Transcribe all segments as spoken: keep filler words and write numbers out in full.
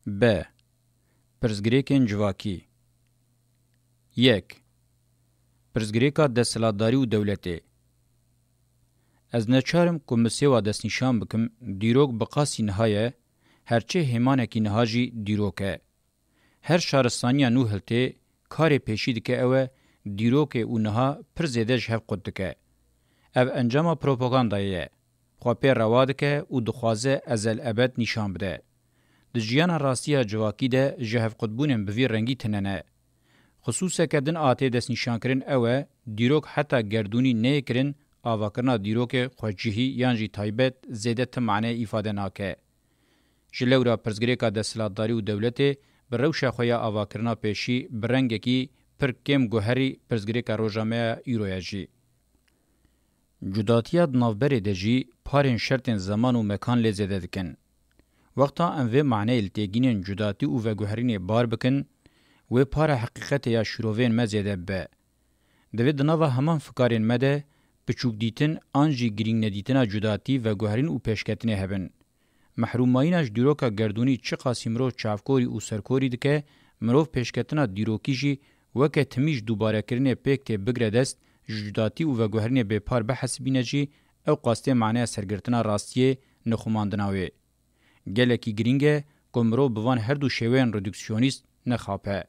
B. Pirsgirêkên civakî. Yek. Pirsgirêka desthilatdarî û dewletê. Ez neçar im ku min sêwa destnîşan bikim, dîrok bi qasî niha ye, herçê hêmanekî niha jî dîrok e. Her şaristaniya nû hiltê, karê pêşî dike ew e, dîrokê û niha pir zêde ji hev qut dike. Ev encama propagandayê ye. Xwe pê rewa dike û dixwaze ezel ebed nîşan bide. Di jiyana rastî ya civakî de ji hevqutbûnên bi vî rengî tune ne. Xisûseke din a tê destnîşankirin ew e, dîrok heta gerdûnî neyê kirin, avakirina dîrokê xwecihî yan jî taybet zêde ti maneyê îfade nake. Ji lewra pirsgirêka desthilatdarî û dewletê bi rewşa xwe ya avakirina pêşî bi rengekî pir kêm guherî pirsgirêka roja me ya îro ye jî. Cudatiya di navberê de jî parên şertên zeman û mekan lê zêde dikin. Wexta em vê maneyê li têgînên cudatî û veguherînê bar bikin, wê para heqîqetê ya şîroveyên me zêde bibe. Divê di nava heman fikarên me de piçûkdîtin an jî girîngnedîtina cudatî, veguherîn û pêşketinê hebin. Mehrûmmayîna ji dîroka gerdûnî çiqasî mirov çavkorî û serkorî dike, mirov pêşketina dîrokî jî weke timî ji dûbarekirinê pêk tê bigre dest, ji cudatî û veguherînê bêpar bihesibîne jî, ew qastê maneya sergirtina rastiyê, nixumandina wê. Gelekî girîng e ku mirov bi van her du şêweyên reduksyonîst nexape.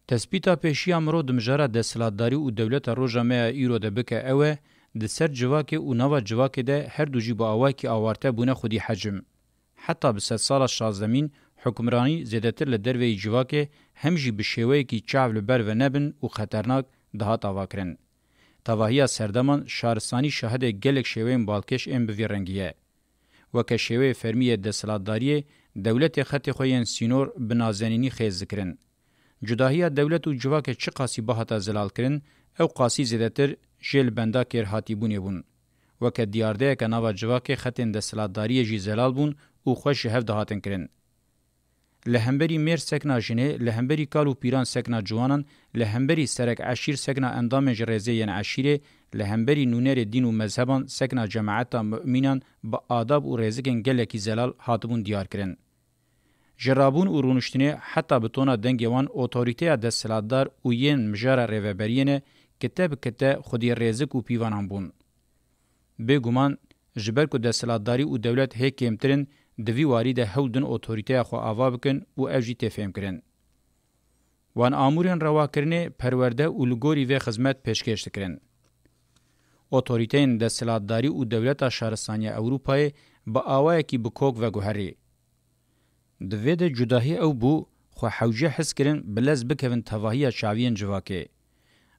Tespîta pêşî ya mirov di mijara desthilatdarî û dewleta roja me ya îro de bike ew e, di ser civakê û nava civakê de her du jî bi awayekî awarte bûne xwedî hecim. Heta bi sedsala şazdemîn hukmranî zêdetir li derveyî civakê hem jî bi şêweyekî çav li ber ve nebin û xeternak dihat avakirin. Tevahiya serdeman şaristanî şahidê gelek şêweyên balkêş ên bi vî rengî ye. Weke şêweyê fermî yê desthilatdariyê, dewletê xetê xwe yên sînor bi nazenînî xêz dikirin. Cudahiya dewlet û civakê çiqasî bihata zilalkirin, ew qasî zêdetir jê li benda kêrhatîbûnê bûn. Weke diyardeyeke nava civakê xetên desthilatdariyê jî zelal bûn û xweş ji hev dihatin kirin. Li hemberî mêr sekna jinê, li hemberî kal û pîran sekna ciwanan, li hemberî serek eşîr sekna endamên ji rêzê yên eşîrê, li hemberî nûnerê dîn û mezheban sekna cemaeta mumînan bi adab û rêzikên gelekî zelal hatibûn diyarkirin. Ji rabûn û rûniştinê heta bi tona dengê wan otorîteya desthilatdar û yên mijara rêveberiyê ne kite bi kite xwedî rêzik û pîvanan bûn. Bêguman, ji ber ku desthilatdarî û dewlet hê kêmtir in, di vî warî de hewl din otorîteya xwe ava bikin û ev jî tê fêmkirin. Wan amûrên rewakirinê, perwerde û li gorî vê xizmet pêşkêş dikirin. Otorîteyên desthilatdarî û dewleta şaristaniya Ewropayê bi awayekî bi kok veguherî. Di vê de cudahî ew bû, xwe hewce his kirin, bi lez bikevin tevahiya çaviyên civakê.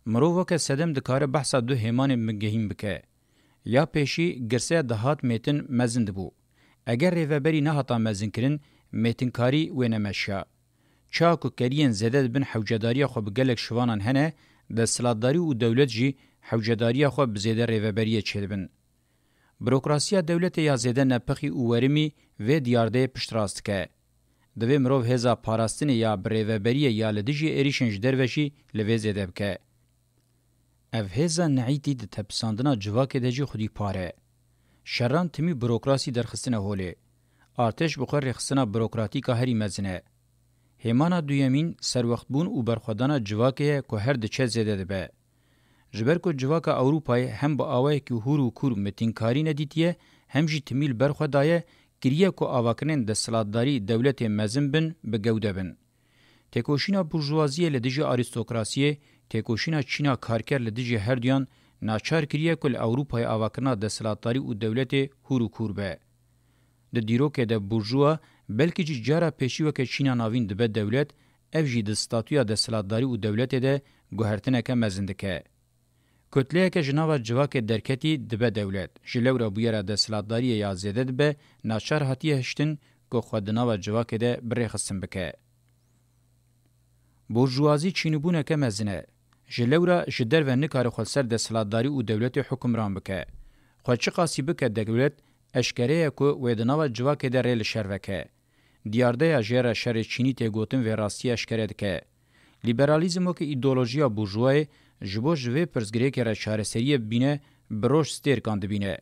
Mirov weke sedem dikare behsa du hêmanên bingehîn bike. Ya pêşî, girse dihat mêtin mezin dibû. Eger rêveberî nehata mezinkirin, mêtinkarî wê nemeşiya. Çawa ku keriyên zêde dibin hewcedariya xwe bi gelek şivanan hene, desthilatdarî û dewlet jî hewcedariya xwe bi zêde rêveberiyê çêdibin. Burokrasiya dewletê ya zêde nepixî û werimî vê diyardeyê piştrast dike. Divê mirov hêza parastinê ya bi rêveberiyê ya li dijî êrîşên ji derve jî li vê zêde bike. Ev hêza neîtî di tepisandina civakê de jî xwedî par e. Şeran timî burokrasî derxistine holê. Artêş bi xwe rêxistina burokratîk a herî mezin e. Hêmana duyemîn serwextbûn û berxwedana civakê ye ku her diçe zêde dibe. Ji ber ku civaka Ewropayê hem bi awayekî hûr û kûr mitînkarî nedîtiye, hem jî timî li ber xwe daye, kiriye ku avakirinên desthilatdarî dewletê mezin bin, bi gewde bin. Têkoşîna burjûwaziyê li dijî arîstokrasiyê, têkoşîna çîna karker li dijî herduyan naçar kiriye ku li Ewropayê avakirina desthilatdarî û dewletê hûr û kûr be. Di dîrokê de burjûwa belkî jî cara pêşî weke Çîna Navîn dibe dewlet, ev jî di statûya desthilatdarî û dewletê de guhertineke mezin dike. Kutleyeke ji nava civakê derketî dibe dewlet, ji lewra bûyera desthilatdariyê ya zêde dibe, naçar hatiye hiştin ku xwe di nava civakê de bi rêxistin bike. Burjûwazî çînbûneke mezin e. Ji lewra ji derve nikare xwe li ser desthilatdarî û dewletê hukimran bike. Xwe çiqasî bike dewlet, eşkere ye ku wê di nava civakê de rê li şer veke. Diyardeya jê re şerê çînî tê gotin vê rastiyê eşkere dike. Lîberalîzm weke îdeolojiya burjûwayê ji bo ji vê pirsgirêkê re çareseriyê bibîne, bi roj stêrkan dibîne.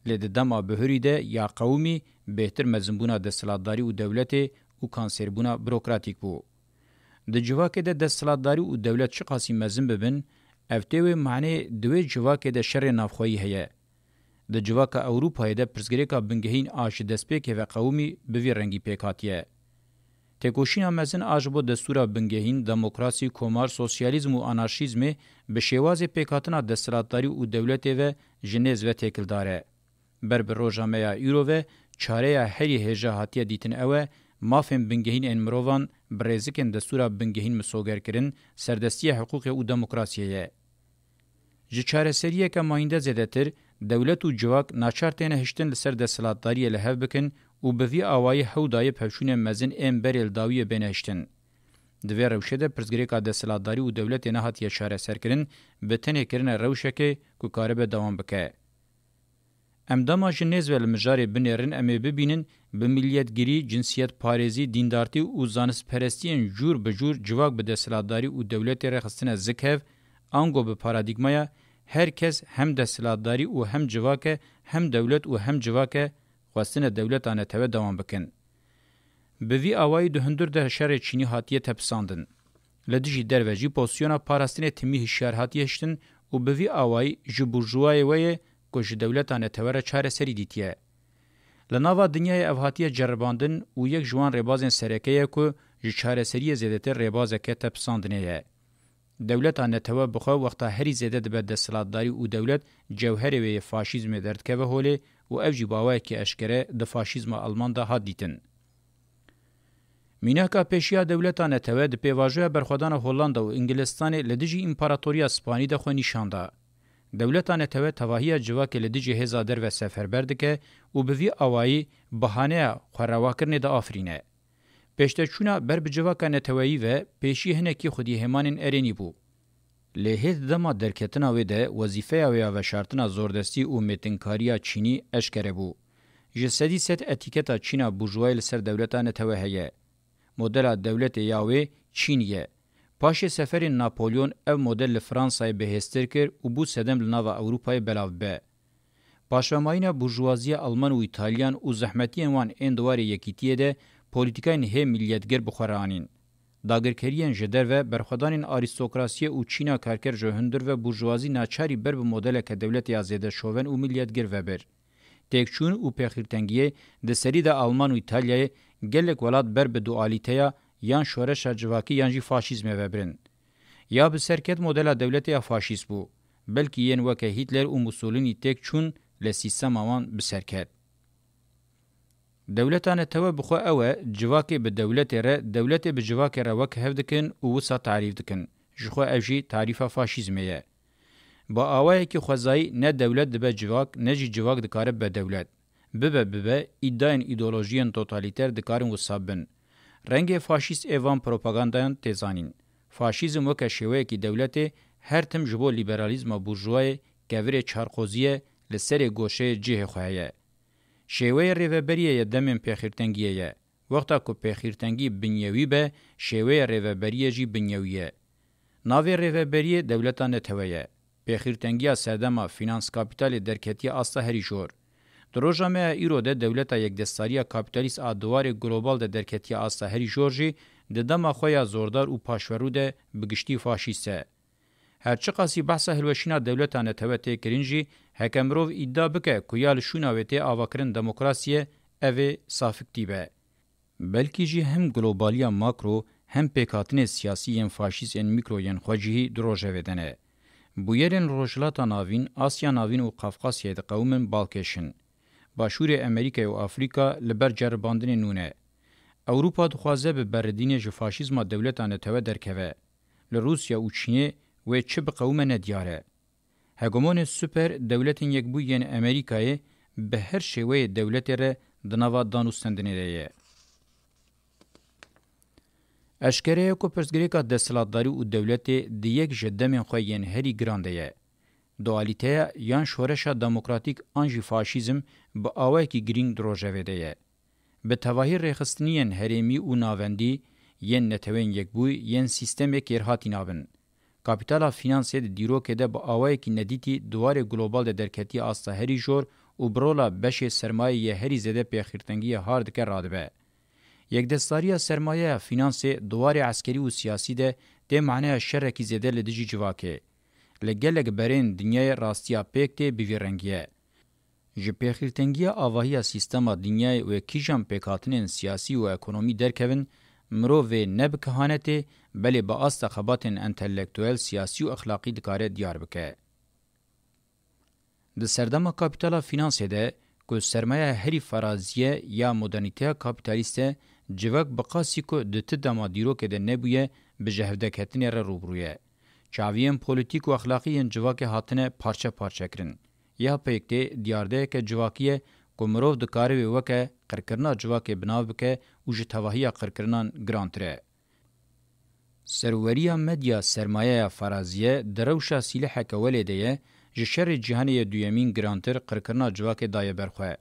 Lê di dema bihurî de ya qewimî bêhtir mezinbûna desthilatdarî û dewletê û kansêrbûna burokratîk bû. Di civakê de desthilatdarî û dewlet çiqasî mezin bibin, ev tê wê maneyê di wê civakê de şerê navxweyî heye. Di civaka Ewropayê de pirsgirêka bingehîn a ji destpêkê ve qewimî bi vî rengî pêk hatiye. Têkoşîna mezin a ji bo destûra bingehîn, demokrasî, komar, sosyalîzm û anarşîzmê bi şêwazê pêkhatina desthilatdarî û dewletê ve ji nêz ve têkildar e. Ber bi roja me ya îro ve çareya herî hêja hatiye dîtin ew e, mafên bingehîn ên mirovan bi rêzikên destûra bingehîn misoger kirin, serdestiya hiqûqê û demokrasiyê ye. Ji çareseriyeke mayînde zêdetir, dewlet û civak naçar têne hiştin li ser desthilatdariyê li hev bikin û bi vî awayî hew dayê pevçûnên mezin ên berê li dawiyê bêne hiştin. Di vê rewşê de pirsgirêka desthilatdarî û dewletê nehatiye çareserkirin, bi tenê kirine rewşekê ku karibe dewam bike. Em dema ji nêz ve li mijarê binêrin, em ê bibînin, bi milletgirî, cinsiyetparêzî, dîndartî û zanistperestiyên cûr bi cûr civak bi desthilatdarî û dewletê re xistine zikhev, ango bi paradîgmaya her kes hem desthilatdarî û hem civak e, hem dewlet û hem civak e, xwestine dewleta netewe dewam bikin. Bi vî awayî di hundir de şerê çînî hatiye tepisandin. Li dijî derve jî pozîsyona parastinê timî hişyar hatiye hiştin û bi vî awayî ji burjûwayê we ye ku ji dewleta netewe re çareserî dîtiye. Li nava dinyayê ev hatiye ceribandin û yek ji wan rêbazên sereke ye ku ji çareseriyê zêdetir rêbazeke tepisandinê ye. Dewleta netewe bi xwe wexta herî zêde dibe desthilatdarî û dewlet cewherê wê yê faşîzmê derdikeve holê û ev jî bi awayekî eşkere di faşîzma Alman de hat dîtin. Mînaka pêşiya dewleta netewe di pêvajoya berxwedana Hollanda û Ingilistanê li dijî împaratoriya Spanî de xwe nîşan da. Dewleta netewe tevahiya civakê li dijî hêza derve seferber dike û bi vî awayî bahaneya xwerewakirinê diafirîne. Pêşteçûna ber bi civaka neteweyî ve pêşî hinekî xwedî hêmanên erênî bû. Lê hê di dema derketina wê de wezîfeya wê ya veşartina zordestî û mêtinkariya çînî eşkere bû. Ji sedî sed etîketa çîna burjûwayê li ser dewleta netewe heye. Modela dewletê ya wê çînî ye. Paşê seferên Napolyon ev model li Fransayê bihêztir kir û bû sedem li nava Ewropayê belav bibe. Paşvemayîna burjuwaziya Alman û Îtalyan û zehmetiyên wan ên di warê yekîtiyê de polîtîkayên hê milletgir bi xwe re anîn. Dagirkeriyên ji derve, berxwedanên arîstokrasiyê û çîna karker ji hundir ve burjuwazî naçarî ber bi modeleke dewletê ya zêde şoven û milletgir ve bir. Têkçûn û pêxîrtengiyê di serî de Alman û Îtalyayê gelek welat ber bi dualîteya yan şoreşa civakî yan jî faşîzmê ve birin. Ya bi ser ket modela dewletê ya faşîst bû. Belkî yên weke Hîtler û Mussolînî têk çûn lê sîstema wan bi ser ket. Dewleta netewe bi xwe ew e, civakê bi dewletê re, dewletê bi civakê re wek hev dikin û wisa tarîf dikin. Ji xwe ev jî tarîfa faşîzmê ye. Bi awayekî xwezayî ne dewlet dibe civak, ne jî civak dikare bibe dewlet. Bibe bibe, îdayên îdeolojiyên totalîter dikarin wisa bin. Rengê faşîst ê van propagandayan tê zanîn. Faşîzm weke şêweyekî dewletê her tim ji bo lîberalîzma burjûwayê kevirê çarqozî ye, li serê goşeyê cihê xwe heye. Şêweyê rêveberiyê yê demên pêxîrtengiyê ye. Wexta ku pêxîrtengî binyewî be, şêweyê rêveberiyê jî binyewî ye. Navê rêveberiyê dewleta netewe ye. Pêxîrtengiya serdema fînans-kapîtalê derketiye asta herî jor. Di roja me ya îro de dewleta yekdestdariya kapîtalîst a di warê global de derketiye asta herî jor jî di dema xwe ya zordar û paşverû de bi giştî faşîst e. Her çiqasî behsa hilweşîna dewleta netewe tê kirin jî, heke mirov îdia bike ku ya li şûna wê tê avakirin demokrasî ye, ev ê safiktî be. Belkî jî hem globaliya makro, hem pêkhatinê siyasî yên faşîst ên mîkro yên xwecihî di rojevê de ne. Bûyerên Rojhilata Navîn, Asya Navîn û Qafqasyayê diqewimin balkêş in. Başûrê Amerîkayê û Afrîka li ber ceribandinê nû ne. Ewropa dixwaze bi beridînê ji faşîzma dewleta netewe derkeve. Li Rûsya û Çînê wê çi biqewime ne diyar e. Hegemonên super dewletên yekbûyî yên Amerîkayê bi her şêweyê dewletê re di nava dan û stendinê de ye. Eşkere ye ku pirsgirêka desthilatdarî û dewletê di yek ji demên xwe yên herî giran de ye. Dualîteya yan şoreşa demokratîk an jî faşîzm bi awayekî girîng di rojevê de ye. Bi tevahî rêxistiniyên herêmî û navendî, yên Neteweyên Yekbûyî, yên sîstemê kêrhatî nabin. Kapîtala fînansê di dîrokê de bi awayekî nedîtî di warê global de derketiye asta herî jor û bi rola beşê sermayê yê herî zêde pêxîrtengiyê har dike radibe. Yekdestdariya sermayeya fînansê di warê eskerî û siyasî de tê maneya şerekî zêde li dijî civakê. Li gelek berên dinyayê rastiya pêk tê bi vî rengî ye. Ji pêxîrtengiya avahiya sîstema dinyayê û kîjan pêkhatinên siyasî û ekonomî derkevin, mirovê ne bi kehanetê, belê bi asta xebatên entelektuel, siyasî û exlaqî dikare diyar bike. Di serdema kapîtala fînansê de, ku sermaya herî feraziye ya modernîteya kapîtalîst e, civak bi qasî ku di ti dema dîrokê de nebûye, bi jehevdeketinê re rûbirû ye. Çaviyên polîtîk û exlaqî yên civakê hatine parçe parçe kirin. Ya pêk tê diyardeyeke civakî ye ku mirov dikare wê weke qirkirina civakê bi nav bike û ji tevahiya qirkirinan girantir e. Serweriya medya sermayeya feraziye di rewşa sîleheke welê de ye, ji şerê cîhanê yê duyemîn girantir qirkirina civakê daye ber xwe.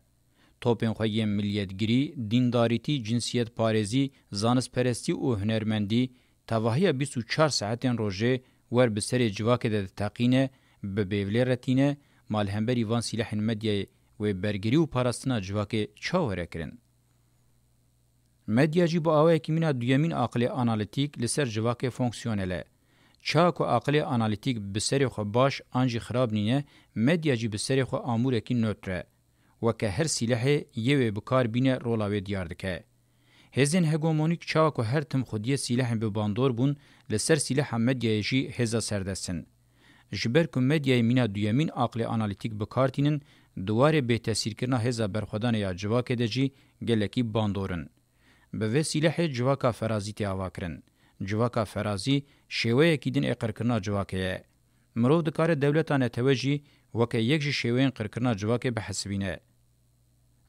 Topên xwe yên miliyetgirî, dîndarîtî, cinsiyetparêzî, zanistperestî û hunermendî, tevahiya bîst û çar saetên rojê wer bi serê civakê de diteqîne, bi bêvlê re tîne, ma li hemberî van sîlehên medyayê wê bergirî û parastina civakê çawa were kirin? Medya jî bi awayekî mîna duyemîn aqilê analîtîk li ser civakê fonksiyonel e. Çawa ku aqilê analîtîk bi serê xwe baş an jî xirab nîne, medya jî bi serê xwe amûrekî notr e. Weke her sîlehê yê wê bi kar bîne rola wê diyar dike. Hêzên hegemonîk çawa ku her tim xwediyê sîlehên bi bandor bûn, li ser sîleha medyayê jî hêza serdest in. Ji ber ku medyayê mîna duyemîn aqilê analîtîk bi kar tînin, di warê bêtesîrkirina hêza berxwedanê ya civakê de jî gelekî bandor in. Bi vê sîlehê civaka ferazî tê avakirin. Civaka ferazî şêweyekî din ê qirkirina civakê ye. Mirov dikare dewleta netewe jî weke yek ji şêweyên qirkirina civakê bihesibîne.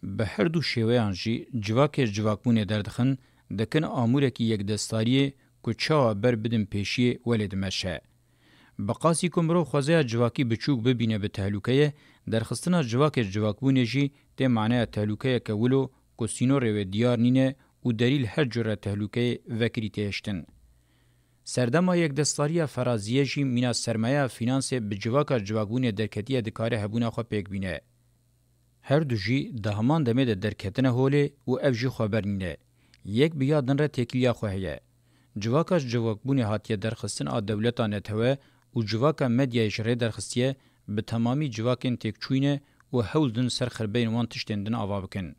Bi her du şêweyan jî civakê ji civakbûnê derdixin, dikin amûrekî yekdestariyê ku çawa ber bidin pêşiyê welê dimeşe. Bi qasî ku mirov xwezaya civakî biçûk bibîne bi tehlûke ye, derxistina civakê ji civakbûnê jî tê maneya tehlûkeyeke wilo ku sînorê wê diyar nîne û delîl her cure tehlûkeyê vekirî tê hiştin. Serdema yekdestdariya feraziyê jî mîna sermayeya fînansê bi civaka civakbûnê derketiye dikare hebûna xwe pêk bîne. Her du jî di heman demê de derketine holê û ev jî xweber nîne. Yek bi ya din re têkiliya xwe heye. Civaka ji civakbûnê hatiye derxistin a dewleta netewe û civaka medyayê ji rê derxistiye, bi temamî civakên têkçûyî ne û hewl din ser xirbeyên wan tiştên din ava bikin.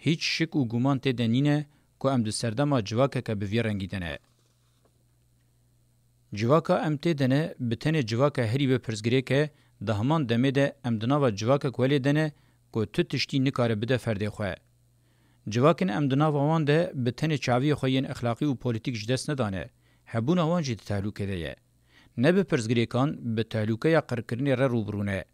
Hîç şik û guman tê de nîne ku em di serdema civakeke bi vî rengî de ne. Civaka em tê de ne, bi tenê civaka herî bi pirsgirêk e, di heman demê de em di nava civakek welê de ne ku tu tiştî nikare bide ferdê xwe. Civakên em di nava wan de bi tenê çaviyê xwe yên exlaqî û polîtîk ji dest nedane, hebûna wan jî di tehlûkê de ye. Ne bi pirsgirêkan, bi tehlûkeya qirkirinê re rûbirû ne.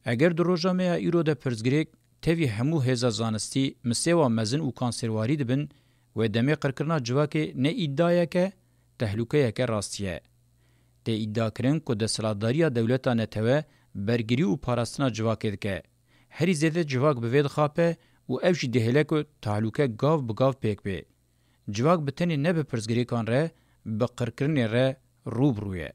Eger di roja me ya îro de pirsgirêk tevî hemû hêza zanistî misêwa mezin û kanserwarî dibin, wê demê qirkirina civakê ne îdayeke, tehlûkeyeke rastî ye. Tê îdiakirin ku desthilatdariya dewleta netewe bergirî û parastina civakê dike. Herî zêde civak bi vê dixape û ev jî dihêle ku tehlûke gav bi gav pêk bê. Civak bi tenê ne bi pirsgirêkan re, bi qirkirinê re rû bi rû ye.